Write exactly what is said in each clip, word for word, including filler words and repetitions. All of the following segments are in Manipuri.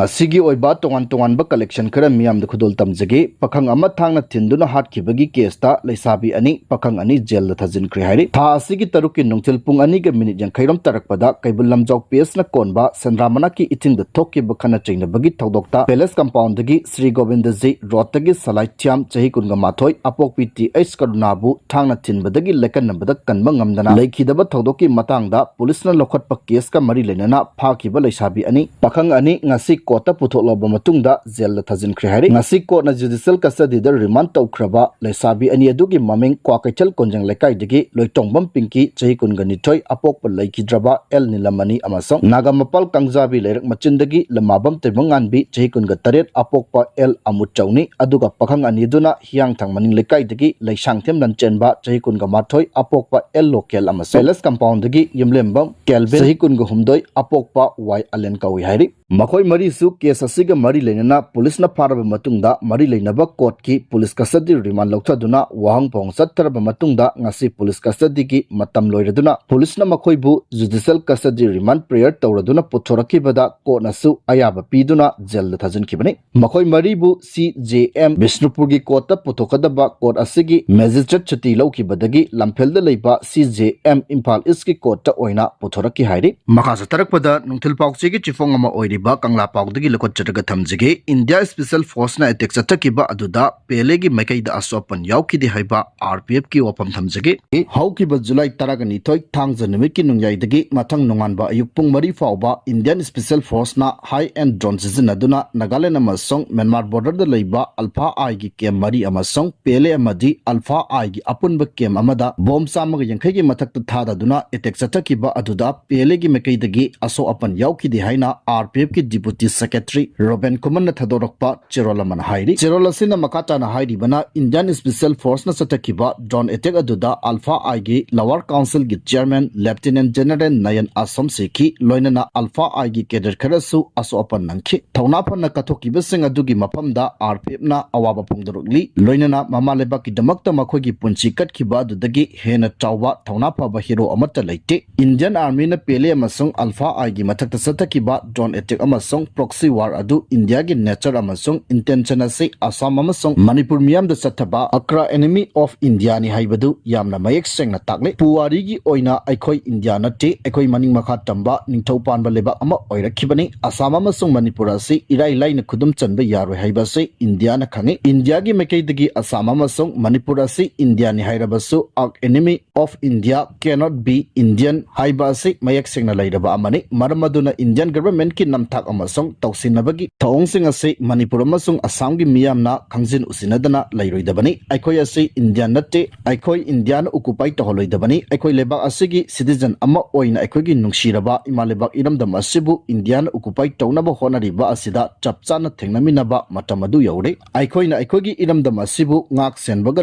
ꯑꯁꯤꯒꯤ ꯑꯣꯏꯕ ꯇꯣꯉꯥꯟ ꯇꯣꯉꯥꯟꯕ collection ꯈꯔ ꯃꯤꯌꯥꯝꯗ ꯈꯨꯗꯣꯜ ꯇꯝꯖꯒꯦ꯫ ꯄꯥꯈꯪ ꯑꯃ ꯊꯥꯡꯅ ꯊꯤꯟꯗꯨꯅ ꯍꯥꯠꯈꯤꯕꯒꯤ case ꯇ ꯂꯩꯁꯥꯕꯤ ꯑꯅꯤ, ꯄꯥꯈꯪ ꯑꯅꯤ jail ꯗ ꯊꯥꯖꯤꯟꯈ꯭ꯔꯦ ꯍꯥꯏꯔꯤ꯫ ꯊꯥ ꯑꯁꯤꯒꯤ ꯇꯔꯨꯛꯀꯤ ꯅꯨꯡꯊꯤꯜ ꯄꯨꯡ ꯑꯅꯤꯒ minute ꯌꯥꯡꯈꯩ ꯔꯣꯝ ꯇꯥꯔꯛꯄꯗ ꯀꯩꯕꯨꯜ ꯂꯝꯖꯥꯎ P S ꯅ ꯀꯣꯟꯕ ꯁꯦꯟꯗ꯭ꯔꯥ ꯃꯅꯥꯛꯀꯤ ꯏꯊꯤꯡꯗ ꯊꯣꯛꯈꯤꯕ ꯈꯠꯅ ꯆꯩꯅꯕꯒꯤ ꯊꯧꯗꯣꯛꯇ Palace compound ꯗꯒꯤ ꯁ꯭ꯔꯤ ꯒꯣꯕꯤꯟꯗꯖꯤ ꯔꯣꯗ ꯇꯒꯤ ꯁꯂꯥꯏꯊꯤꯌꯥꯝ, ꯆꯍꯤ ꯀꯨꯟꯒ ꯃꯥꯊꯣꯏ, ꯑꯄꯣꯛꯄꯤ T H ꯀꯔꯨꯅꯥꯕꯨ ꯊꯥꯡꯅ ꯊꯤꯟꯕꯗꯒꯤ ꯂꯥꯏꯀꯠꯅꯕꯗ ꯀꯟꯕ ꯉꯝꯗꯅ ꯂꯩꯈꯤꯗꯕ ꯊꯧꯗꯣꯛꯀꯤ ꯃꯇꯥꯡꯗ ꯄꯨꯂꯤꯁꯅ ꯂꯧꯈꯠꯄ case ꯀ ꯃꯔꯤ ꯂꯩꯅꯅ ꯐꯥꯈꯤꯕ ꯂꯩꯁꯥꯕꯤ ꯑꯅꯤ, ꯄꯥꯈꯪ ꯑꯅꯤ ꯉꯁꯤ court ꯇ ꯄꯨꯊꯣꯛꯂꯕ ꯃꯇꯨꯡꯗ jail ꯗ ꯊꯥꯖꯤꯟꯈ꯭ꯔꯦ ꯍꯥꯏꯔꯤ꯫ ꯉꯁꯤ court ꯅ judicial custody ꯗ remand ꯇꯧꯈ꯭ꯔꯕ ꯂꯩꯁꯥꯕꯤ ꯑꯅꯤ ꯑꯗꯨꯒꯤ ꯃꯃꯤꯡ ꯀ꯭ꯋꯥꯀꯩꯊꯦꯜ ꯀꯣꯟꯖꯪ ꯂꯩꯀꯥꯏꯗꯒꯤ ꯂꯣꯏꯇꯣꯡꯕꯝ ꯄꯤꯡꯀꯤ, ꯆꯍꯤ ꯀꯨꯟꯒ ꯅꯤꯊꯣꯏ, ꯑꯄꯣꯛꯄ ꯂꯩꯈꯤꯗ꯭ꯔꯕ L ꯅꯤꯂꯃꯅꯤ ꯑꯃꯁꯨꯡ ꯅꯥꯒꯥꯃꯄꯥꯜ ꯀꯥꯡꯖꯥꯕꯤ ꯂꯩꯔꯛ ꯃꯆꯤꯟꯗꯒꯤ ꯂꯃꯥꯕꯝ ꯇꯩꯕꯪꯉꯥꯟꯕꯤ, ꯆꯍꯤ ꯀꯨꯟꯒ ꯇꯔꯦꯠ, ꯑꯄꯣꯛꯄ L ꯑꯃꯨꯆꯧꯅꯤ꯫ ꯑꯗꯨꯒ ꯄꯥꯈꯪ ꯑꯅꯤꯗꯨꯅ ꯍꯤꯌꯥꯡꯊꯥꯡ ꯃꯅꯤꯡ ꯂꯩꯀꯥꯏꯗꯒꯤ ꯂꯩꯁꯥꯡꯊꯦꯝ ꯂꯟꯆꯦꯟꯕ, ꯆꯍꯤ ꯀꯨꯟꯒ ꯃꯥꯊꯣꯏ, ꯑꯄꯣꯛꯄ L ꯂꯣꯀꯦꯜ ꯑꯃꯁꯨꯡ Palace compound ꯗꯒꯤ ꯌꯨꯝꯂꯦꯝꯕꯝ ꯀꯦꯜꯚꯤꯟ, ꯆꯍꯤ ꯀꯨꯟꯒ ꯍꯨꯝꯗꯣꯏ, ꯑꯄꯣꯛꯄ Y ꯑꯂꯦꯟ ꯀꯧꯏ ꯍꯥꯏꯔꯤ꯫ ꯃꯈꯣꯏ ꯃꯔꯤꯁꯨ case ꯑꯁꯤꯒ ꯃꯔꯤ ꯂꯩꯅꯅ ꯄꯨꯂꯤꯁꯅ ꯐꯥꯔꯕ ꯃꯇꯨꯡꯗ ꯃꯔꯤ ꯂꯩꯅꯕ court ꯀꯤ police custody remand ꯂꯧꯊꯗꯨꯅ ꯋꯥꯍꯪ ꯄꯥꯎꯍꯪ ꯆꯠꯊꯔꯕ ꯃꯇꯨꯡꯗ ꯉꯁꯤ police custody ꯒꯤ ꯃꯇꯝ ꯂꯣꯏꯔꯗꯨꯅ ꯄꯨꯂꯤꯁꯅ ꯃꯈꯣꯏꯕꯨ judicial custody remand prayer ꯇꯧꯔꯗꯨꯅ ꯄꯨꯊꯣꯔꯛꯈꯤꯕꯗ court ꯅꯁꯨ ꯑꯌꯥꯕ ꯄꯤꯗꯨꯅ jail ꯗ ꯊꯥꯖꯤꯟꯈꯤꯕꯅꯤ꯫ ꯃꯈꯣꯏ ꯃꯔꯤꯕꯨ C J M ꯕꯤꯁꯅꯨꯄꯨꯔꯒꯤ court ꯇ ꯄꯨꯊꯣꯛꯀꯗꯕ court ꯑꯁꯤꯒꯤ magistrate ꯁꯨꯇꯤ ꯂꯧꯈꯤꯕꯗꯒꯤ ꯂꯝꯐꯦꯜꯗ ꯂꯩꯕ C J M Imphal East ꯀꯤ court ꯇ ꯑꯣꯏꯅ ꯄꯨꯊꯣꯔꯛꯈꯤ ꯍꯥꯏꯔꯤ꯫ ꯃꯈꯥ ꯆꯠꯊꯔꯛꯄꯗ ꯅꯨꯡꯊꯤꯜ ꯄꯥꯎꯆꯦꯒꯤ ꯆꯤꯐꯣꯡ ꯑꯃ ꯑꯣꯏꯔꯤꯕ ꯀꯪꯂꯥ ꯄꯥꯎꯗꯒꯤ ꯂꯧꯈꯠꯆꯔꯒ ꯊꯝꯖꯒꯦ꯫ India Special Force ꯅ attack ꯆꯠꯊꯈꯤꯕ ꯑꯗꯨꯗ ꯄꯦꯂꯦꯒꯤ ꯃꯥꯏꯀꯩꯗ ꯑꯁꯣꯛ ꯑꯄꯟ ꯌꯥꯎꯈꯤꯗꯦ ꯍꯥꯏꯕ R P F ꯀꯤ ꯋꯥꯐꯝ ꯊꯝꯖꯒꯦ꯫ ꯍꯧꯈꯤꯕ July ꯇꯔꯥꯒ ꯅꯤꯊꯣꯏ ꯊꯥꯡꯖ ꯅꯨꯃꯤꯠꯀꯤ ꯅꯣꯡꯌꯥꯏꯗꯒꯤ ꯃꯊꯪ ꯅꯣꯡꯉꯥꯟꯕ ꯑꯌꯨꯛ ꯄꯨꯡ ꯃꯔꯤ ꯐꯥꯎꯕ Indian Special Force ꯅ high end drone ꯁꯤꯖꯤꯟꯅꯗꯨꯅ ꯅꯥꯒꯥꯂꯦꯟ ꯑꯃꯁꯨꯡ ꯃ꯭ꯌꯥꯟꯃꯥꯔ border ꯗ ꯂꯩꯕ Alpha I ꯒꯤ camp ꯃꯔꯤ ꯑꯃꯁꯨꯡ ꯄꯦꯂꯦ ꯑꯃꯗꯤ Alpha I ꯒꯤ ꯑꯄꯨꯟꯕ camp ꯑꯃꯗ bomb ꯆꯥꯝꯃꯒ ꯌꯥꯡꯈꯩꯒꯤ ꯃꯊꯛꯇ ꯊꯥꯗꯗꯨꯅ attack ꯆꯠꯊꯈꯤꯕ ꯑꯗꯨꯗ ꯄꯦꯂꯦꯒꯤ ꯃꯥꯏꯀꯩꯗꯒꯤ ꯑꯁꯣꯛ ꯑꯄꯟ ꯌꯥꯎꯈꯤꯗꯦ ꯍꯥꯏꯅ R P F ꯀꯤ Deputy Secretary ꯔꯣꯕꯦꯟ ꯈꯨꯃꯟꯅ ꯊꯥꯗꯣꯔꯛꯄ ꯆꯦꯔꯣꯜ ꯑꯃꯅ ꯍꯥꯏꯔꯤ꯫ ꯆꯦꯔꯣꯜ ꯑꯁꯤꯅ ꯃꯈꯥ ꯇꯥꯅ ꯍꯥꯏꯔꯤꯕꯅ, Indian Special Force ꯅ ꯆꯠꯊꯈꯤꯕ drone attack ꯑꯗꯨꯗ Alpha I ꯒꯤ Lower Council ꯒꯤ Chairman Lieutenant General ꯅꯌꯟ ꯑꯁꯣꯝ ꯁꯤꯈꯤ, ꯂꯣꯏꯅꯅ Alpha I ꯒꯤ cadre ꯈꯔꯁꯨ ꯑꯁꯣꯛ ꯑꯄꯟ ꯅꯪꯈꯤ꯫ ꯊꯧꯅꯥ ꯐꯅ ꯀꯠꯊꯣꯛꯈꯤꯕꯁꯤꯡ ꯑꯗꯨꯒꯤ ꯃꯐꯝꯗ R P F ꯅ ꯑꯋꯥꯕ ꯐꯣꯡꯗꯣꯔꯛꯂꯤ, ꯂꯣꯏꯅꯅ ꯃꯃꯥ ꯂꯩꯕꯥꯛꯀꯤꯗꯃꯛꯇ ꯃꯈꯣꯏꯒꯤ ꯄꯨꯟꯁꯤ ꯀꯠꯈꯤꯕ ꯑꯗꯨꯗꯒꯤ ꯍꯦꯟꯅ ꯆꯥꯎꯕ ꯊꯧꯅꯥ ꯐꯕ hero ꯑꯃꯠꯇ ꯂꯩꯇꯦ꯫ Indian Army ꯅ ꯄꯦꯂꯦ ꯑꯃꯁꯨꯡ Alpha I ꯒꯤ ꯃꯊꯛꯇ ꯆꯠꯊꯈꯤꯕ drone attack ꯑꯃꯁꯨꯡ proxy war ꯑꯗꯨ ꯏꯟꯗꯤꯌꯥꯒꯤ nature ꯑꯃꯁꯨꯡ intention ꯑꯁꯤ ꯑꯁꯥꯝ ꯑꯃꯁꯨꯡ ꯃꯅꯤꯄꯨꯔ ꯃꯤꯌꯥꯝꯗ ꯆꯠꯊꯕ ꯑꯀ꯭ꯔꯥ enemy of India ꯅꯤ ꯍꯥꯏꯕꯗꯨ ꯌꯥꯝꯅ ꯃꯌꯦꯛ ꯁꯦꯡꯅ ꯇꯥꯛꯂꯤ꯫ ꯄꯨꯋꯥꯔꯤꯒꯤ ꯑꯣꯏꯅ ꯑꯩꯈꯣꯏ ꯏꯟꯗꯤꯌꯥ ꯅꯠꯇꯦ, ꯑꯩꯈꯣꯏ ꯃꯅꯤꯡ ꯃꯈꯥ ꯇꯝꯕ ꯅꯤꯡꯊꯧ ꯄꯥꯟꯕ ꯂꯩꯕꯥꯛ ꯑꯃ ꯑꯣꯏꯔꯛꯈꯤꯕꯅꯤ꯫ ꯑꯁꯥꯝ ꯑꯃꯁꯨꯡ ꯃꯅꯤꯄꯨꯔ ꯑꯁꯤ ꯏꯔꯥꯏ ꯂꯥꯏꯅ ꯈꯨꯗꯨꯝ ꯆꯟꯕ ꯌꯥꯔꯣꯏ ꯍꯥꯏꯕ ꯑꯁꯤ ꯏꯟꯗꯤꯌꯥꯅ ꯈꯪꯏ꯫ ꯏꯟꯗꯤꯌꯥꯒꯤ ꯃꯥꯏꯀꯩꯗꯒꯤ ꯑꯁꯥꯝ ꯑꯃꯁꯨꯡ ꯃꯅꯤꯄꯨꯔ ꯑꯁꯤ ꯏꯟꯗꯤꯌꯥꯅꯤ ꯍꯥꯏꯔꯕꯁꯨ, arch enemy of India cannot be Indian ꯍꯥꯏꯕ ꯑꯁꯤ ꯃꯌꯦꯛ ꯁꯦꯡꯅ ꯂꯩꯔꯕ ꯑꯃꯅꯤ꯫ ꯃꯔꯝ ꯑꯗꯨꯅ Indian government ꯀꯤ ꯅꯝꯊꯥꯛ ꯑꯃꯁꯨꯡ ꯇꯧꯁꯤꯟꯅꯕꯒꯤ ꯊꯧꯑꯣꯡꯁꯤꯡ ꯑꯁꯤ ꯃꯅꯤꯄꯨꯔ ꯑꯃꯁꯨꯡ ꯑꯁꯥꯝꯒꯤ ꯃꯤꯌꯥꯝꯅ ꯈꯪꯖꯤꯟ ꯎꯁꯤꯟꯅꯗꯅ ꯂꯩꯔꯣꯏꯗꯕꯅꯤ꯫ ꯑꯩꯈꯣꯏ ꯑꯁꯤ ꯏꯟꯗꯤꯌꯥꯟ ꯅꯠꯇꯦ, ꯑꯩꯈꯣꯏ ꯏꯟꯗꯤꯌꯥꯅ occupy ꯇꯧꯍꯜꯂꯣꯏꯗꯕꯅꯤ꯫ ꯑꯩꯈꯣꯏ ꯂꯩꯕꯥꯛ ꯑꯁꯤꯒꯤ citizen ꯑꯃ ꯑꯣꯏꯅ ꯑꯩꯈꯣꯏꯒꯤ ꯅꯨꯡꯁꯤꯔꯕ ꯏꯃꯥ ꯂꯩꯕꯥꯛ ꯏꯔꯝꯗꯝ ꯑꯁꯤꯕꯨ ꯏꯟꯗꯤꯌꯥꯅ occupy ꯇꯧꯅꯕ ꯍꯣꯠꯅꯔꯤꯕ ꯑꯁꯤꯗ ꯆꯞ ꯆꯥꯅ ꯊꯦꯡꯅꯃꯤꯟꯅꯕ ꯃꯇꯝ ꯑꯗꯨ ꯌꯧꯔꯦ꯫ ꯑꯩꯈꯣꯏꯅ ꯑꯩꯈꯣꯏꯒꯤ ꯏꯔꯝꯗꯝ ꯑꯁꯤꯕꯨ ꯉꯥꯛ ꯁꯦꯟꯕꯒ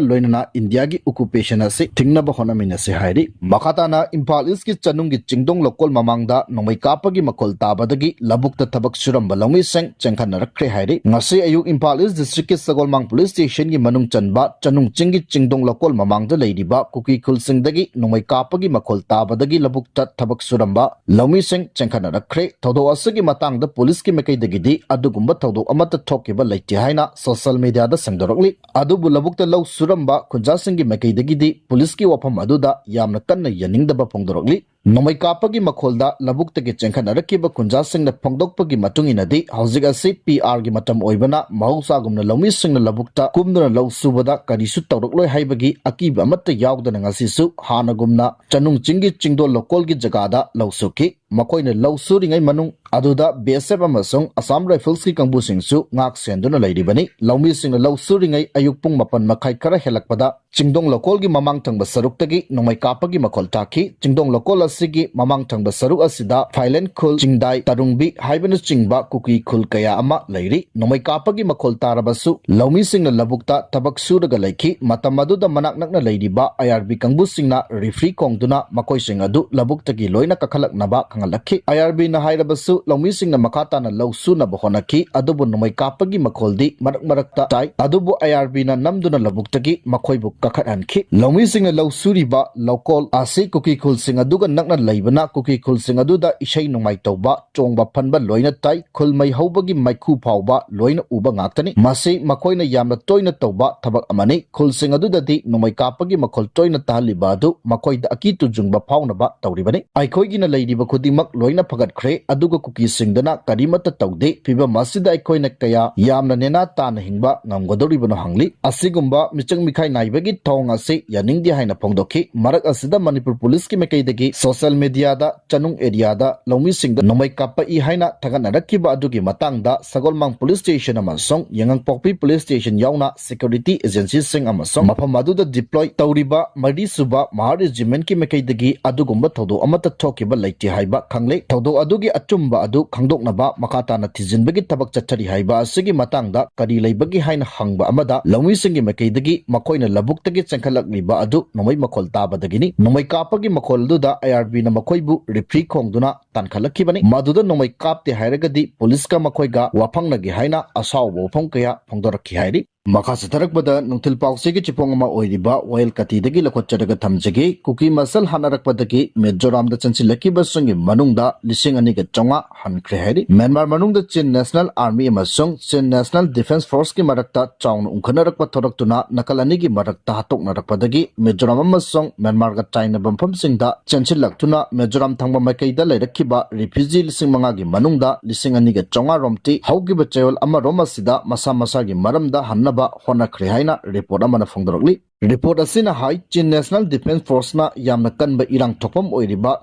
ꯂꯣꯏꯅꯅ ꯏꯟꯗꯤꯌꯥꯒꯤ occupation ꯑꯁꯤ ꯊꯤꯡꯅꯕ ꯍꯣꯠꯅꯃꯤꯟꯅꯁꯤ ꯍꯥꯏꯔꯤ꯫ ꯃꯈꯥ ꯇꯥꯅ ꯏꯝꯐꯥꯜ ꯏꯁꯀꯤ ꯆꯅꯨꯡꯒꯤ ꯆꯤꯡꯗꯣꯡ ꯂꯧꯀꯣꯜ ꯃꯃꯥꯡꯗ ꯅꯣꯡꯃꯩ ꯀꯥꯞꯄꯒꯤ ꯃꯈꯣꯜ ꯇꯥꯕꯗꯒꯤ ꯂꯧꯕꯨꯛꯇ ꯊꯕꯛ ꯁꯨꯔꯝꯕ ꯂꯧꯃꯤꯁꯤꯡ ꯆꯦꯟꯈꯠꯅꯔꯛꯈ꯭ꯔꯦ ꯍꯥꯏꯔꯤ꯫ ꯉꯁꯤ ꯑꯌꯨꯛ ꯏꯝꯐꯥꯜ ꯏꯁ district ꯀꯤ ꯁꯒꯣꯜꯃꯥꯡ police station ꯒꯤ ꯃꯅꯨꯡ ꯆꯟꯕ ꯆꯅꯨꯡ ꯆꯤꯡꯒꯤ ꯆꯤꯡꯗꯣꯡ ꯂꯧꯀꯣꯜ ꯃꯃꯥꯡꯗ ꯂꯩꯔꯤꯕ ꯀꯨꯀꯤ ꯈꯨꯜꯁꯤꯡꯗꯒꯤ ꯅꯣꯡꯃꯩ ꯀꯥꯞꯄꯒꯤ ꯃꯈꯣꯜ ꯇꯥꯕꯗꯒꯤ ꯂꯧꯕꯨꯛꯇ ꯊꯕꯛ ꯁꯨꯔꯝꯕ ꯂꯧꯃꯤꯁꯤꯡ ꯆꯦꯟꯈꯠꯅꯔꯛꯈ꯭ꯔꯦ꯫ ꯊꯧꯗꯣꯛ ꯑꯁꯤꯒꯤ ꯃꯇꯥꯡꯗ police ꯀꯤ ꯃꯥꯏꯀꯩꯗꯒꯤꯗꯤ ꯑꯗꯨꯒꯨꯝꯕ ꯊꯧꯗꯣꯛ ꯑꯃꯠꯇ ꯊꯣꯛꯈꯤꯕ ꯂꯩꯇꯦ ꯍꯥꯏꯅ social media ꯗ ꯁꯟꯗꯣꯔꯛꯂꯤ꯫ ꯑꯗꯨꯕꯨ ꯂꯧꯕꯨꯛꯇ ꯂꯧ ꯁꯨꯔꯝꯕ ꯈꯨꯟꯖꯥꯁꯤꯡꯒꯤ ꯃꯥꯏꯀꯩꯗꯒꯤꯗꯤ police ꯀꯤ ꯋꯥꯐꯝ ꯑꯗꯨꯗ ꯌꯥꯝꯅ ꯀꯟꯅ ꯌꯥꯅꯤꯡꯗꯕ ꯐꯣꯡꯗꯣꯔꯛꯂꯤ꯫ ꯅꯣꯡꯃꯩ ꯀꯥꯞꯄꯒꯤ ꯃꯈꯣꯜꯗ ꯂꯧꯕꯨꯛꯇꯒꯤ ꯆꯦꯟꯈꯠꯅꯔꯛꯈꯤꯕ ꯈꯨꯟꯖꯥꯁꯤꯡꯅ ꯐꯣꯡꯗꯣꯛꯄꯒꯤ ꯃꯇꯨꯡ ꯏꯟꯅꯗꯤ, ꯍꯧꯖꯤꯛ ꯑꯁꯤ P R ꯒꯤ ꯃꯇꯝ ꯑꯣꯏꯕꯅ ꯃꯍꯧꯁꯥꯒꯨꯝꯅ ꯂꯧꯃꯤꯁꯤꯡꯅ ꯂꯧꯕꯨꯛꯇ ꯀꯨꯝꯗꯨꯅ ꯂꯧ ꯁꯨꯕꯗ ꯀꯔꯤꯁꯨ ꯇꯧꯔꯛꯂꯣꯏ ꯍꯥꯏꯕꯒꯤ ꯑꯀꯤꯕ ꯑꯃꯠꯇ ꯌꯥꯎꯗꯅ ꯉꯁꯤꯁꯨ ꯍꯥꯟꯅꯒꯨꯝꯅ ꯆꯅꯨꯡ ꯆꯤꯡꯒꯤ ꯆꯤꯡꯗꯣꯜ ꯂꯧꯀꯣꯜꯒꯤ ꯖꯒꯥꯗ ꯂꯧ ꯁꯨꯈꯤ꯫ ꯃꯈꯣꯏꯅ ꯂꯧ ꯁꯨꯔꯤꯉꯩ ꯃꯅꯨꯡ ꯑꯗꯨꯗ B S F ꯑꯃꯁꯨꯡ Assam Rifles ꯀꯤ ꯀꯥꯡꯕꯨꯁꯤꯡꯁꯨ ꯉꯥꯛ ꯁꯦꯟꯗꯨꯅ ꯂꯩꯔꯤꯕꯅꯤ꯫ ꯂꯧꯃꯤꯁꯤꯡꯅ ꯂꯧ ꯁꯨꯔꯤꯉꯩ ꯑꯌꯨꯛ ꯄꯨꯡ ꯃꯥꯄꯟ ꯃꯈꯥꯏ ꯈꯔ ꯍꯦꯜꯂꯛꯄꯗ ꯆꯤꯡꯗꯣꯡ ꯂꯧꯀꯣꯜꯒꯤ ꯃꯃꯥꯡ ꯊꯪꯕ ꯁꯔꯨꯛꯇꯒꯤ ꯅꯣꯡꯃꯩ ꯀꯥꯞꯄꯒꯤ ꯃꯈꯣꯜ ꯇꯥꯈꯤ꯫ ꯆꯤꯡꯗꯣꯡ ꯂꯧꯀꯣꯜ ꯑꯁꯤꯒꯤ ꯃꯃꯥꯡ ꯊꯪꯕ ꯁꯔꯨꯛ ꯑꯁꯤꯗ ꯐꯥꯏꯂꯦꯟ ꯈꯨꯜ, ꯆꯤꯡꯗꯥꯏ, ꯇꯔꯨꯡꯕꯤ ꯍꯥꯏꯕꯅꯆꯤꯡꯕ ꯀꯨꯀꯤ ꯈꯨꯜ ꯀꯌꯥ ꯑꯃ ꯂꯩꯔꯤ꯫ ꯅꯣꯡꯃꯩ ꯀꯥꯞꯄꯒꯤ ꯃꯈꯣꯜ ꯇꯥꯔꯕꯁꯨ ꯂꯧꯃꯤꯁꯤꯡꯅ ꯂꯧꯕꯨꯛꯇ ꯊꯕꯛ ꯁꯨꯔꯒ ꯂꯩꯈꯤ꯫ ꯃꯇꯝ ꯑꯗꯨꯗ ꯃꯅꯥꯛ ꯅꯛꯅ ꯂꯩꯔꯤꯕ I R B ꯀꯥꯡꯕꯨꯁꯤꯡꯅ ꯔꯤꯐ꯭ꯔꯤ ꯈꯣꯡꯗꯨꯅ ꯃꯈꯣꯏꯁꯤꯡ ꯑꯗꯨ ꯂꯧꯕꯨꯛꯇꯒꯤ ꯂꯣꯏꯅ ꯀꯥꯈꯠꯂꯛꯅꯕ ꯊꯥꯡꯒꯠꯂꯛꯈꯤ꯫ ꯑꯥꯏ ꯑꯥꯔ ꯕꯤꯅ ꯍꯥꯏꯔꯕꯁꯨ ꯂꯧꯃꯤꯁꯤꯡꯅ ꯃꯈꯥ ꯇꯥꯅ ꯂꯧ ꯁꯨꯅꯕ ꯍꯣꯠꯅꯈꯤ, ꯑꯗꯨꯕꯨ ꯅꯣꯡꯃꯩ ꯀꯥꯞꯄꯒꯤ ꯃꯈꯣꯜꯗꯤ ꯃꯔꯛ ꯃꯔꯛꯇ ꯇꯥꯏ꯫ ꯑꯗꯨꯕꯨ ꯑꯥꯏ ꯑꯥꯔ ꯕꯤꯅ ꯅꯝꯗꯨꯅ ꯂꯧꯕꯨꯛꯇꯒꯤ ꯃꯈꯣꯏꯕꯨ ꯀꯥꯈꯠꯍꯟꯈꯤ꯫ ꯂꯧꯃꯤꯁꯤꯡꯅ ꯂꯧ ꯁꯨꯔꯤꯕ ꯂꯧꯀꯣꯜ ꯑꯁꯤ ꯀꯨꯀꯤ ꯈꯨꯜꯁꯤꯡ ꯑꯗꯨꯒ ꯅꯛꯅ ꯂꯩꯕꯅ ꯀꯨꯀꯤ ꯈꯨꯜꯁꯤꯡ ꯑꯗꯨꯗ ꯏꯁꯩ ꯅꯣꯡꯃꯥꯏ ꯇꯧꯕ, ꯆꯣꯡꯕ ꯐꯟꯕ ꯂꯣꯏꯅ ꯇꯥꯏ꯫ ꯈꯨꯜ ꯃꯩ ꯍꯧꯕꯒꯤ ꯃꯩꯈꯨ ꯐꯥꯎꯕ ꯂꯣꯏꯅ ꯎꯕ ꯉꯥꯛꯇꯅꯤ꯫ ꯃꯁꯤ ꯃꯈꯣꯏꯅ ꯌꯥꯝꯅ ꯇꯣꯏꯅ ꯇꯧꯕ ꯊꯕꯛ ꯑꯃꯅꯤ꯫ ꯈꯨꯜꯁꯤꯡ ꯑꯗꯨꯗꯗꯤ ꯅꯣꯡꯃꯩ ꯀꯥꯞꯄꯒꯤ ꯃꯈꯣꯜ ꯇꯣꯏꯅ ꯇꯥꯍꯜꯂꯤꯕ ꯑꯗꯨ ꯃꯈꯣꯏꯗ ꯑꯀꯤ ꯇꯨꯖꯨꯡꯕ ꯐꯥꯎꯅꯕ ꯇꯧꯔꯤꯕꯅꯤ꯫ ꯑꯩꯈꯣꯏꯒꯤꯅ ꯂꯩꯔꯤꯕ ꯈꯨꯗꯤꯡꯃꯛ ꯂꯣꯏꯅ ꯐꯒꯠꯈ꯭ꯔꯦ, ꯑꯗꯨꯒ ꯀꯨꯀꯤꯁꯤꯡꯗꯅ ꯀꯔꯤꯃꯠꯇ ꯇꯧꯗꯦ꯫ ꯐꯤꯕꯝ ꯑꯁꯤꯗ ꯑꯩꯈꯣꯏꯅ ꯀꯌꯥ ꯌꯥꯝꯅ ꯅꯦꯅꯥ ꯇꯥꯅ ꯍꯤꯡꯕ ꯉꯝꯒꯗꯧꯔꯤꯕꯅꯣ ꯍꯪꯂꯤ꯫ ꯑꯁꯤꯒꯨꯝꯕ ꯃꯤꯆꯪ ꯃꯤꯈꯥꯏ ꯅꯥꯏꯕꯒꯤ ꯊꯧꯑꯣꯡ ꯑꯁꯤ ꯌꯥꯅꯤꯡꯗꯦ ꯍꯥꯏꯅ ꯐꯣꯡꯗꯣꯛꯈꯤ꯫ ꯃꯔꯛ ꯑꯁꯤꯗ ꯃꯅꯤꯄꯨꯔ ꯄꯨꯂꯤꯁꯀꯤ ꯃꯥꯏꯀꯩꯗꯒꯤ ꯁꯣꯁꯤꯌꯦꯜ ꯃꯤꯗꯤꯌꯥꯗ ꯆꯅꯨꯡ ꯑꯦꯔꯤꯌꯥꯗ ꯂꯧꯃꯤꯁꯤꯡꯗ ꯅꯣꯡꯃꯩ ꯀꯥꯞꯄꯛꯏ ꯍꯥꯏꯅ ꯊꯥꯒꯠꯅꯔꯛꯈꯤꯕ ꯑꯗꯨꯒꯤ ꯃꯇꯥꯡꯗ ꯁꯒꯣꯜꯃꯥꯡ ꯄꯨꯂꯤꯁ ꯁ꯭ꯇꯦꯁꯟ ꯑꯃꯁꯨꯡ ꯌꯥꯏꯉꯪꯄꯣꯛꯄꯤ ꯄꯨꯂꯤꯁ ꯁ꯭ꯇꯦꯁꯟ ꯌꯥꯎꯅ ꯁꯦꯀ꯭ꯌꯨꯔꯤꯇꯤ ꯑꯦꯖꯦꯟꯁꯤꯁꯤꯡ ꯑꯃꯁꯨꯡ ꯃꯐꯝ ꯑꯗꯨꯗ ꯗꯤꯄ꯭ꯂꯣꯏ ꯇꯧꯔꯤꯕ ꯃꯔꯤꯁꯨꯕ ꯃꯍꯥ ꯔꯦꯖꯤꯃꯦꯟꯠꯀꯤ ꯃꯥꯏꯀꯩꯗꯒꯤ ꯑꯗꯨꯒꯨꯝꯕ ꯊꯧꯗꯣꯛ ꯑꯃꯠꯇ ꯊꯣꯛꯈꯤꯕ ꯂꯩꯇꯦ ꯍꯥꯏꯕ ꯈꯪꯂꯦ꯫ ꯊꯧꯗꯣꯛ ꯑꯗꯨꯒꯤ ꯑꯆꯨꯝꯕ ꯑꯗꯨ ꯈꯪꯗꯣꯛꯅꯕ ꯃꯈꯥ ꯇꯥꯅ ꯊꯤꯖꯤꯟꯕꯒꯤ ꯊꯕꯛ ꯆꯠꯊꯔꯤ ꯍꯥꯏꯕ ꯑꯁꯤꯒꯤ ꯃꯇꯥꯡꯗ ꯀꯔꯤ ꯂꯩꯕꯒꯦ ꯍꯥꯏꯅ ꯍꯪꯕ ꯑꯃꯗ ꯂꯧꯃꯤꯁꯤꯡꯒꯤ ꯃꯥꯏꯀꯩꯗꯒꯤ ꯃꯈꯣꯏꯅ ꯂꯧꯕꯨꯛꯇꯒꯤ ꯆꯦꯟꯈꯠꯂꯛꯂꯤꯕ ꯑꯗꯨ ꯅꯣꯡꯃꯩ ꯃꯈꯣꯜ ꯇꯥꯕꯗꯒꯤꯅꯤ꯫ ꯅꯣꯡꯃꯩ ꯀꯥꯞꯄꯒꯤ ꯃꯈꯣꯜꯗꯨꯗ ꯑꯥꯏ ꯑꯥꯔ ꯕꯤꯅ ꯃꯈꯣꯏꯕꯨ ꯔꯤꯐ꯭ꯔꯤ ꯈꯣꯡꯗꯨꯅ ꯇꯥꯟꯈꯠꯂꯛꯈꯤꯕꯅꯤ꯫ ꯃꯗꯨꯗ ꯅꯣꯡꯃꯩ ꯀꯥꯞꯇꯦ ꯍꯥꯏꯔꯒꯗꯤ ꯄꯨꯂꯤꯁꯀ ꯃꯈꯣꯏꯒ ꯋꯥꯐꯪꯅꯒꯦ ꯍꯥꯏꯅ ꯑꯁꯥꯎꯕ ꯋꯥꯐꯝ ꯀꯌꯥ ꯐꯣꯡꯗꯣꯔꯛꯈꯤ ꯍꯥꯏꯔꯤ꯫ ꯃꯈꯥ ꯆꯠꯊꯔꯛꯄꯗ ꯅꯨꯡꯊꯤꯜ ꯄꯥꯎꯆꯦꯒꯤ ꯆꯤꯐꯣꯡ ꯑꯃ ꯑꯣꯏꯔꯤꯕ ꯋꯥꯌꯦꯜ ꯀꯥꯇꯤꯗꯒꯤ ꯂꯧꯈꯠꯆꯔꯒ ꯊꯝꯖꯒꯦ꯫ ꯀꯨꯀꯤ ꯃꯁꯦꯜ ꯍꯥꯠꯅꯔꯛꯄꯗꯒꯤ ꯃꯤꯖꯣꯔꯥꯝꯗ ꯆꯪꯁꯤꯜꯂꯛꯈꯤꯕꯁꯤꯡꯒꯤ ꯃꯅꯨꯡꯗ ꯂꯤꯁꯤꯡ ꯑꯅꯤꯒ ꯆꯥꯝꯃꯉꯥ ꯍꯟꯈ꯭ꯔꯦ ꯍꯥꯏꯔꯤ꯫ ꯃ꯭ꯌꯥꯟꯃꯥꯔ ꯃꯅꯨꯡꯗ ꯆꯤꯟ ꯅꯦꯁꯅꯦꯜ ꯑꯥꯔꯃꯤ ꯑꯃꯁꯨꯡ ꯆꯤꯟ ꯅꯦꯁꯅꯦꯜ ꯗꯤꯐꯦꯟꯁ ꯐꯣꯔꯁꯀꯤ ꯃꯔꯛꯇ ꯆꯥꯎꯅ ꯎꯪꯈꯠꯅꯔꯛꯄ ꯊꯣꯔꯛꯇꯨꯅ ꯅꯥꯀꯜ ꯑꯅꯤꯒꯤ ꯃꯔꯛꯇ ꯍꯥꯠꯇꯣꯛꯅꯔꯛꯄꯗꯒꯤ ꯃꯤꯖꯣꯔꯥꯝ ꯑꯃꯁꯨꯡ ꯃ꯭ꯌꯥꯟꯃꯥꯔꯒ ꯇꯥꯏꯅꯕ ꯃꯐꯝꯁꯤꯡꯗ ꯆꯦꯟꯁꯤꯜꯂꯛꯇꯨꯅ ꯃꯤꯖꯣꯔꯥꯝ ꯊꯪꯕ ꯃꯥꯏꯀꯩꯗ ꯂꯩꯔꯛꯈꯤꯕ ꯔꯤꯐ꯭ꯌꯨꯖꯤ ꯂꯤꯁꯤꯡ ꯃꯉꯥꯒꯤ ꯃꯅꯨꯡꯗ ꯂꯤꯁꯤꯡ ꯑꯅꯤꯒ ꯆꯥꯝꯃꯉꯥ ꯔꯣꯝꯇꯤ ꯍꯧꯈꯤꯕ ꯆꯌꯣꯜ ꯑꯃꯔꯣꯝ ꯑꯁꯤꯗ ꯃꯁꯥ ꯃꯁꯥꯒꯤ ꯃꯔꯝꯗ ꯍꯟꯅꯕ ꯍꯣꯠꯅꯈ꯭ꯔꯦ ꯍꯥꯏꯅ ꯔꯤꯄꯣꯔꯠ ꯑꯃꯅ ꯐꯣꯡꯗꯣꯔꯛꯂꯤ꯫ ꯔꯤꯄꯣꯔꯠ ꯑꯁꯤꯅ ꯍꯥꯏ, ꯆꯤꯟ ꯅꯦꯁꯅꯦꯜ ꯗꯤꯐꯦꯟꯁ ꯐꯣꯔꯁꯅ ꯌꯥꯝꯅ ꯀꯟꯕ ꯏꯔꯥꯡ ꯊꯣꯛꯐꯝ ꯑꯣꯏꯔꯤꯕ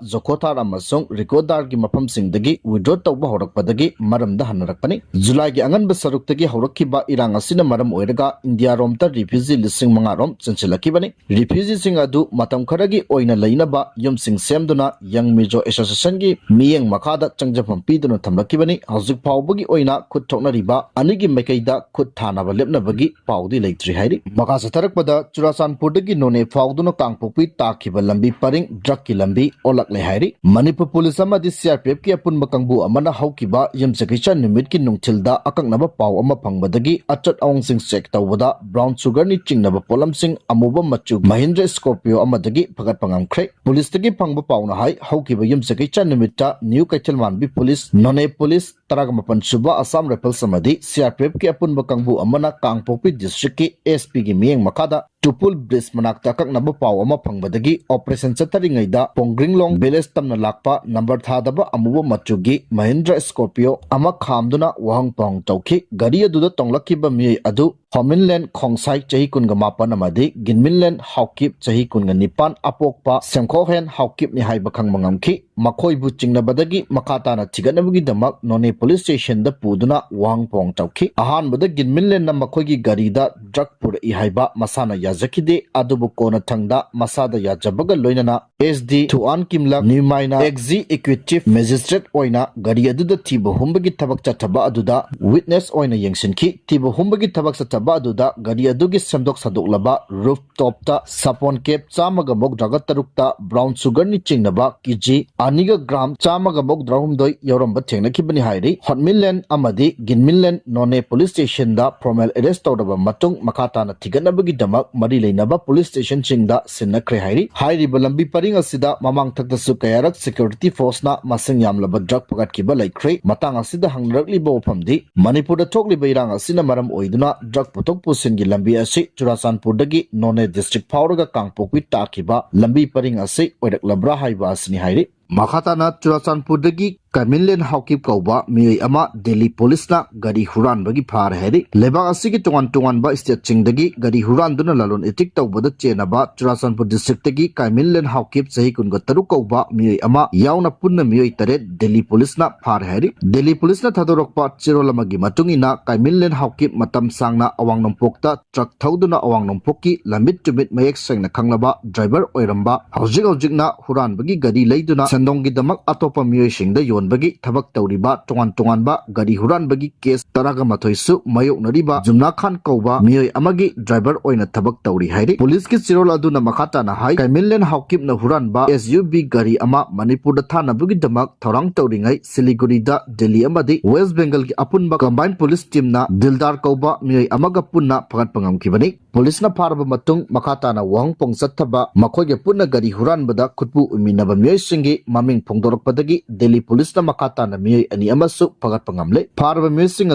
ꯖꯣꯈꯣꯊꯥꯔ ꯑꯃꯁꯨꯡ ꯔꯤꯀꯣꯗꯥꯔꯒꯤ ꯃꯐꯝꯁꯤꯡꯗꯒꯤ ꯋꯤꯗ꯭ꯔꯣ ꯇꯧꯕ ꯍꯧꯔꯛꯄꯗꯒꯤ ꯃꯔꯝꯗ ꯍꯟꯅꯔꯛꯄꯅꯤ꯫ ꯖꯨꯂꯥꯏꯒꯤ ꯑꯉꯟꯕ ꯁꯔꯨꯛꯇꯒꯤ ꯍꯧꯔꯛꯈꯤꯕ ꯏꯔꯥꯡ ꯑꯁꯤꯅ ꯃꯔꯝ ꯑꯣꯏꯔꯒ ꯏꯟꯗꯤꯌꯥꯔꯣꯝꯇ ꯔꯤꯐ꯭ꯌꯨꯖꯤ ꯂꯤꯁꯤꯡ ꯃꯉꯥ ꯔꯣꯝ ꯆꯦꯟꯁꯤꯜꯂꯛꯈꯤꯕꯅꯤ꯫ ꯔꯤꯐ꯭ꯌꯨꯖꯤꯁꯤꯡ ꯑꯗꯨ ꯃꯇꯝ ꯈꯔꯒꯤ ꯑꯣꯏꯅ ꯂꯩꯅꯕ ꯌꯨꯝꯁꯤꯡ ꯁꯦꯝꯗꯨꯅ ꯌꯪ ꯃꯤꯖꯣ ꯑꯦꯁꯣꯁꯤꯌꯦꯁꯟꯒꯤ ꯃꯤꯠꯌꯦꯡ ꯃꯈꯥꯗ ꯆꯪꯖꯐꯝ ꯄꯤꯗꯨꯅ ꯊꯝꯂꯛꯈꯤꯕꯅꯤ꯫ ꯍꯧꯖꯤꯛ ꯐꯥꯎꯕꯒꯤ ꯑꯣꯏꯅ ꯈꯨꯠ ꯊꯣꯛꯅꯔꯤꯕ ꯑꯅꯤꯒꯤ ꯃꯥꯏꯀꯩꯗ ꯈꯨꯠ ꯊꯥꯅꯕ ꯂꯦꯞꯅꯕꯒꯤ ꯄꯥꯎꯗꯤ ꯂꯩꯇ꯭ꯔꯤ ꯍꯥꯏꯔꯤ꯫ ꯃꯈꯥ ꯆꯠꯊꯔꯛꯄꯗ ꯆꯨꯔꯥ ꯆꯨꯔꯆꯥꯟꯄꯨꯔꯗꯒꯤ ꯅꯣꯅꯦ ꯐꯥꯎꯗꯨꯅ ꯀꯥꯡꯄꯣꯛꯄꯤ ꯇꯥꯈꯤꯕ ꯂꯝꯕꯤ ꯄꯔꯤꯡ drug ꯀꯤ ꯂꯝꯕꯤ ꯑꯣꯜꯂꯛꯂꯦ ꯍꯥꯏꯔꯤ꯫ ꯃꯅꯤꯄꯨꯔ ꯄꯨꯂꯤꯁ ꯑꯃꯗꯤ C R P F ꯀꯤ ꯑꯄꯨꯟꯕ ꯀꯥꯡꯕꯨ ꯑꯃꯅ ꯍꯧꯈꯤꯕ ꯌꯨꯝꯁꯀꯩꯁ ꯅꯨꯃꯤꯠꯀꯤ ꯅꯨꯡꯊꯤꯜꯗ ꯑꯀꯛꯅꯕ ꯄꯥꯎ ꯑꯃ ꯐꯪꯕꯗꯒꯤ ꯑꯆꯠ ꯑꯋꯣꯡꯁꯤꯡ check ꯇꯧꯕꯗ brown sugar ꯅ ꯆꯤꯡꯅꯕ ꯄꯣꯠꯂꯝꯁꯤꯡ ꯑꯃꯨꯕ ꯃꯆꯨ Mahindra Scorpio ꯑꯃꯗꯒꯤ ꯐꯒꯠꯄ ꯉꯝꯈ꯭ꯔꯦ꯫ ꯄꯨꯂꯤꯁꯇꯒꯤ ꯐꯪꯕ ꯄꯥꯎꯅ ꯍꯥꯏ, ꯍꯧꯈꯤꯕ ꯌꯨꯝꯁꯀꯩꯁ ꯅꯨꯃꯤꯠꯇ ꯅ꯭ꯌꯨ ꯀꯩꯊꯦꯜꯃꯥꯟꯕꯤ ꯄꯨꯂꯤꯁ, ꯅꯣꯅꯦ ꯄꯨꯂꯤꯁ, ꯇꯔꯥꯒ ꯃꯥꯄꯟ ꯁꯨꯕ Assam Rifles ꯑꯃꯗꯤ C R P F ꯀꯤ ꯑꯄꯨꯟꯕ ꯀꯥꯡꯕꯨ ꯑꯃꯅ ꯀꯥꯡꯄꯣꯛꯄꯤ district ꯀꯤ S P ꯒꯤ ꯃꯤꯠꯌꯦꯡ ꯃꯈꯥꯗ ꯇꯨꯄꯨꯜ bridge ꯃꯅꯥꯛꯇ ꯑꯀꯛꯅꯕ ꯄꯥꯎ ꯑꯃ ꯐꯪꯕꯗꯒꯤ operation ꯆꯠꯊꯔꯤꯉꯩꯗ ꯄꯣꯡꯒ꯭ꯔꯤꯡꯂꯣꯡ village ꯇꯝꯅ ꯂꯥꯛꯄ number ꯊꯥꯗꯕ ꯑꯃꯨꯕ ꯃꯆꯨꯒꯤ Mahindra Scorpio ꯑꯃ ꯈꯥꯝꯗꯨꯅ ꯋꯥꯍꯪ ꯄꯥꯎꯍꯪ ꯇꯧꯈꯤ꯫ ꯒꯥꯔꯤ ꯑꯗꯨꯗ ꯇꯣꯡꯂꯛꯈꯤꯕ ꯃꯤꯑꯣꯏ ꯑꯗꯨ ꯍꯣꯃꯤꯟꯂꯦꯟ ꯈꯣꯡꯁꯥꯏ, ꯆꯍꯤ ꯀꯨꯟꯒ ꯃꯥꯄꯟ, ꯑꯃꯗꯤ ꯒꯤꯟꯃꯤꯟꯂꯦꯟ ꯍꯥꯎꯀꯤꯞ, ꯆꯍꯤ ꯀꯨꯟꯒ ꯅꯤꯄꯥꯟ, ꯑꯄꯣꯛꯄ ꯁꯦꯝꯈꯣꯛꯍꯦꯟ ꯍꯥꯎꯀꯤꯞꯅꯤ ꯍꯥꯏꯕ ꯈꯪꯕ ꯉꯝꯈꯤ꯫ ꯃꯈꯣꯏꯕꯨ ꯆꯤꯡꯅꯕꯗꯒꯤ ꯃꯈꯥ ꯇꯥꯅ ꯊꯤꯒꯠꯅꯕꯒꯤꯗꯃꯛ ꯅꯣꯅꯦ ꯄꯨꯂꯤꯁ ꯁ꯭ꯇꯦꯁꯟꯗ ꯄꯨꯗꯨꯅ ꯋꯥꯍꯪ ꯄꯥꯎꯍꯪ ꯇꯧꯈꯤ꯫ ꯑꯍꯥꯟꯕꯗ ꯒꯤꯟꯃꯤꯟꯂꯦꯟꯅ ꯃꯈꯣꯏꯒꯤ ꯒꯥꯔꯤꯗ drug ꯄꯨꯔꯛꯏ ꯍꯥꯏꯕ ꯃꯁꯥꯅ ꯌꯥꯖꯈꯤꯗꯦ, ꯑꯗꯨꯕꯨ ꯀꯣꯟꯅꯊꯪꯗ ꯃꯁꯥꯗ ꯌꯥꯖꯕꯒ ꯂꯣꯏꯅꯅ S D ꯊꯨꯑꯥꯟ ꯀꯤꯝꯂꯛ ꯅ꯭ꯌꯨꯃꯥꯏꯅ Executive Magistrate ꯑꯣꯏꯅ ꯒꯥꯔꯤ ꯑꯗꯨꯗ ꯊꯤꯕ ꯍꯨꯝꯕꯒꯤ ꯊꯕꯛ ꯆꯠꯊꯕ ꯑꯗꯨꯗ witness ꯑꯣꯏꯅ ꯌꯦꯡꯁꯤꯟꯈꯤ꯫ ꯊꯤꯕ ꯍꯨꯝꯕꯒꯤ ꯊꯕꯛ ꯆꯠꯊꯕ ꯑꯗꯨꯗ ꯒꯥꯔꯤ ꯑꯗꯨꯒꯤ ꯁꯦꯝꯗꯣꯛ ꯁꯥꯗꯣꯛꯂꯕ roof top ꯇ ꯁꯥꯄꯣꯟ cap ꯆꯥꯝꯃꯒ ꯃꯧꯗ꯭ꯔꯥꯒ ꯇꯔꯨꯛꯇ brown sugar ꯅ ꯆꯤꯡꯅꯕ K G ꯑꯅꯤꯒ gram ꯆꯥꯝꯃꯒ ꯃꯧꯗ꯭ꯔꯥ ꯍꯨꯝꯗꯣꯏ ꯌꯥꯎꯔꯝꯕ ꯊꯦꯡꯅꯈꯤꯕꯅꯤ ꯍꯥꯏꯔꯤ꯫ ꯍꯣꯠꯃꯤꯟꯂꯦꯟ ꯑꯃꯗꯤ ꯒꯤꯟꯃꯤꯟꯂꯦꯟ ꯅꯣꯅꯦ ꯄꯨꯂꯤꯁ ꯁ꯭ꯇꯦꯁꯟꯗ formal arrest ꯇꯧꯔꯕ ꯃꯇꯨꯡ ꯃꯈꯥ ꯇꯥꯅ ꯊꯤꯒꯠꯅꯕꯒꯤꯗꯃꯛ ꯃꯔꯤ ꯂꯩꯅꯕ ꯄꯨꯂꯤꯁ ꯁ꯭ꯇꯦꯁꯟꯁꯤꯡꯗ ꯁꯤꯟꯅꯈ꯭ꯔꯦ ꯍꯥꯏꯔꯤ꯫ ꯍꯥꯏꯔꯤꯕ ꯂꯝꯕꯤ ꯄꯔꯤꯡ ꯑꯁꯤꯗ ꯃꯃꯥꯡꯊꯛꯇꯁꯨ ꯀꯌꯥꯔꯛ security force ꯅ ꯃꯁꯤꯡ ꯌꯥꯝꯂꯕ drug ꯐꯒꯠꯈꯤꯕ ꯂꯩꯈ꯭ꯔꯦ꯫ ꯃꯇꯥꯡ ꯑꯁꯤꯗ ꯍꯪꯅꯔꯛꯂꯤꯕ ꯋꯥꯐꯝꯗꯤ ꯃꯅꯤꯄꯨꯔꯗ ꯊꯣꯛꯂꯤꯕ ꯏꯔꯥꯡ ꯑꯁꯤꯅ ꯃꯔꯝ ꯑꯣꯏꯗꯨꯅ drug ꯄꯨꯊꯣꯛ ꯄꯨꯁꯤꯟꯒꯤ ꯂꯝꯕꯤ ꯑꯁꯤ ꯆꯨꯔꯥꯆꯥꯟꯄꯨꯔꯗꯒꯤ ꯅꯣꯅꯦ district ꯐꯥꯎꯔꯒ ꯀꯥꯡꯄꯣꯛꯄꯤ ꯇꯥꯈꯤꯕ ꯂꯝꯕꯤ ꯄꯔꯤꯡ ꯑꯁꯤ ꯑꯣꯏꯔꯛꯂꯕ꯭ꯔꯥ ꯍꯥꯏꯕ ꯑꯁꯤꯅꯤ ꯍꯥꯏꯔꯤ꯫ ꯃꯈꯥ ꯇꯥꯅ ꯆꯨꯔꯥꯆꯥꯟꯄꯨꯔꯗꯒꯤ ꯀꯥꯏꯃꯤꯟꯂꯦꯟ ꯍꯥꯎꯀꯤꯞ ꯀꯧꯕ ꯃꯤꯑꯣꯏ ꯑꯃ ꯗꯦꯜꯂꯤ ꯄꯨꯂꯤꯁꯅ ꯒꯥꯔꯤ ꯍꯨꯔꯥꯟꯕꯒꯤ ꯐꯥꯔꯦ ꯍꯥꯏꯔꯤ꯫ ꯂꯩꯕꯥꯛ ꯑꯁꯤꯒꯤ ꯇꯣꯉꯥꯟ ꯇꯣꯉꯥꯟꯕ stateꯁꯤꯡꯗꯒꯤ ꯒꯥꯔꯤ ꯍꯨꯔꯥꯟꯗꯨꯅ ꯂꯂꯣꯟ ꯏꯇꯤꯛ ꯇꯧꯕꯗ ꯆꯦꯟꯅꯕ ꯆꯨꯔꯥꯆꯥꯟꯄꯨꯔ districtꯇꯒꯤ ꯀꯥꯏꯃꯤꯟꯂꯦꯟ ꯍꯥꯎꯀꯤꯞ ꯆꯍꯤ ꯀꯨꯟꯒ ꯇꯔꯨꯛ ꯀꯧꯕ ꯃꯤꯑꯣꯏ ꯑꯃ ꯌꯥꯎꯅ ꯄꯨꯟꯅ ꯃꯤꯑꯣꯏ ꯇꯔꯦꯠ ꯗꯦꯜꯂꯤ ꯄꯨꯂꯤꯁꯅ ꯐꯥꯔꯦ ꯍꯥꯏꯔꯤ꯫ ꯗꯦꯜꯂꯤ ꯄꯨꯂꯤꯁꯅ ꯊꯥꯗꯣꯔꯛꯄ ꯆꯦꯔꯣꯜ ꯑꯃꯒꯤ ꯃꯇꯨꯡ ꯏꯟꯅ ꯀꯥꯏꯃꯤꯟꯂꯦꯟ ꯍꯥꯎꯀꯤꯞ ꯃꯇꯝ ꯁꯥꯡꯅ ꯑꯋꯥꯡ ꯅꯣꯡꯄꯣꯛꯇ truck ꯊꯧꯗꯨꯅ ꯑꯋꯥꯡ ꯅꯣꯡꯄꯣꯛꯀꯤ ꯂꯝꯃꯤꯠ ꯇꯨꯃꯤꯠ ꯃꯌꯦꯛ ꯁꯦꯡꯅ ꯈꯪꯂꯕ driver ꯑꯣꯏꯔꯝꯕ, ꯍꯧꯖꯤꯛ ꯍꯧꯖꯤꯛꯅ ꯍꯨꯔꯥꯟꯕꯒꯤ ꯒꯥꯔꯤ ꯂꯩꯗꯨꯅ ꯁꯦꯟꯗꯣꯡꯒꯤꯗꯃꯛ ꯑꯇꯣꯞꯄ ꯃꯤꯑꯣꯏꯁꯤꯡꯗ ꯌꯣꯟ ꯁꯣꯟꯕꯒꯤ ꯊꯕꯛ ꯇꯧꯔꯤꯕ ꯇꯣꯉꯥꯟ ꯇꯣꯉꯥꯟꯕ ꯒꯥꯔꯤ ꯍꯨꯔꯥꯟꯕꯒꯤ ꯀꯦꯁ ꯇꯔꯥꯒ ꯃꯥꯊꯣꯏꯁꯨ ꯃꯥꯌꯣꯛꯅꯔꯤꯕ ꯖꯨꯝꯅꯥ ꯈꯥꯟ ꯀꯧꯕ ꯃꯤꯑꯣꯏ ꯑꯃꯒꯤ ꯗ꯭ꯔꯥꯏꯚꯔ ꯑꯣꯏꯅ ꯊꯕꯛ ꯇꯧꯔꯤ ꯍꯥꯏꯔꯤ꯫ ꯄꯨꯂꯤꯁꯀꯤ ꯆꯦꯔꯣꯜ ꯑꯗꯨꯅ ꯃꯈꯥ ꯇꯥꯅ ꯍꯥꯏ, ꯀꯥꯏꯃꯤꯟꯂꯦꯟ ꯍꯥꯎꯀꯤꯞꯅ ꯍꯨꯔꯥꯟꯕ ꯑꯦꯁ ꯌꯨ ꯕꯤ ꯒꯥꯔꯤ ꯑꯃ ꯃꯅꯤꯄꯨꯔꯗ ꯊꯥꯅꯕꯒꯤꯗꯃꯛ ꯊꯧꯔꯥꯡ ꯇꯧꯔꯤꯉꯩ ꯁꯤꯂꯤꯒꯨꯔꯤꯗ ꯗꯤꯜꯂꯤ ꯑꯃꯗꯤ ꯋꯦꯁ ꯕꯦꯡꯒꯜꯒꯤ ꯑꯄꯨꯟꯕ ꯀꯝꯕꯥꯏꯟ ꯄꯨꯂꯤꯁ ꯇꯤꯝꯅ ꯗꯤꯜꯗꯥꯔ ꯀꯧꯕ ꯃꯤꯑꯣꯏ ꯑꯃꯒ ꯄꯨꯟꯅ ꯐꯥꯒꯠꯄ ꯉꯝꯈꯤꯕꯅꯤ꯫ ꯄꯨꯂꯤꯁꯅ ꯐꯥꯔꯕ ꯃꯇꯨꯡ ꯃꯈꯥ ꯇꯥꯅ ꯋꯥꯍꯪ ꯄꯣꯡ ꯆꯠꯊꯕ ꯃꯈꯣꯏꯒ ꯄꯨꯟꯅ ꯒꯥꯔꯤ ꯍꯨꯔꯥꯟꯕꯗ ꯈꯨꯠꯄꯨ ꯎꯃꯤꯟꯅꯕ ꯃꯤꯑꯣꯏꯁꯤꯡꯒꯤ ꯃꯃꯤꯡ ꯐꯣꯡꯗꯣꯔꯛꯄꯗꯒꯤ ꯗꯤꯜꯂꯤ ꯄꯨꯂꯤꯁꯅ ꯃꯈꯥ ꯇꯥꯅ ꯃꯤꯑꯣꯏ ꯑꯅꯤ ꯑꯃꯁꯨ ꯐꯥꯒꯠꯄ ꯉꯝꯂꯦ꯫ ꯐꯥꯔꯕ ꯃꯤꯑꯣꯏꯁꯤꯡ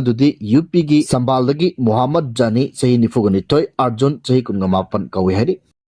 ꯑꯗꯨꯗꯤ ꯌꯨ ꯄꯤꯒꯤ ꯁꯝꯕꯥꯜꯗꯒꯤ ꯃꯣꯍꯥꯃꯗ ꯖꯥꯅꯤ, ꯆꯍꯤ ꯅꯤꯐꯨꯒ ꯅꯤꯊꯣꯏ, ꯑꯥꯔꯖꯨꯟ, ꯆꯍꯤ ꯀꯨꯟꯒ ꯃꯥꯄꯟ ꯀꯧꯏ ꯍꯥꯏꯔꯤ꯫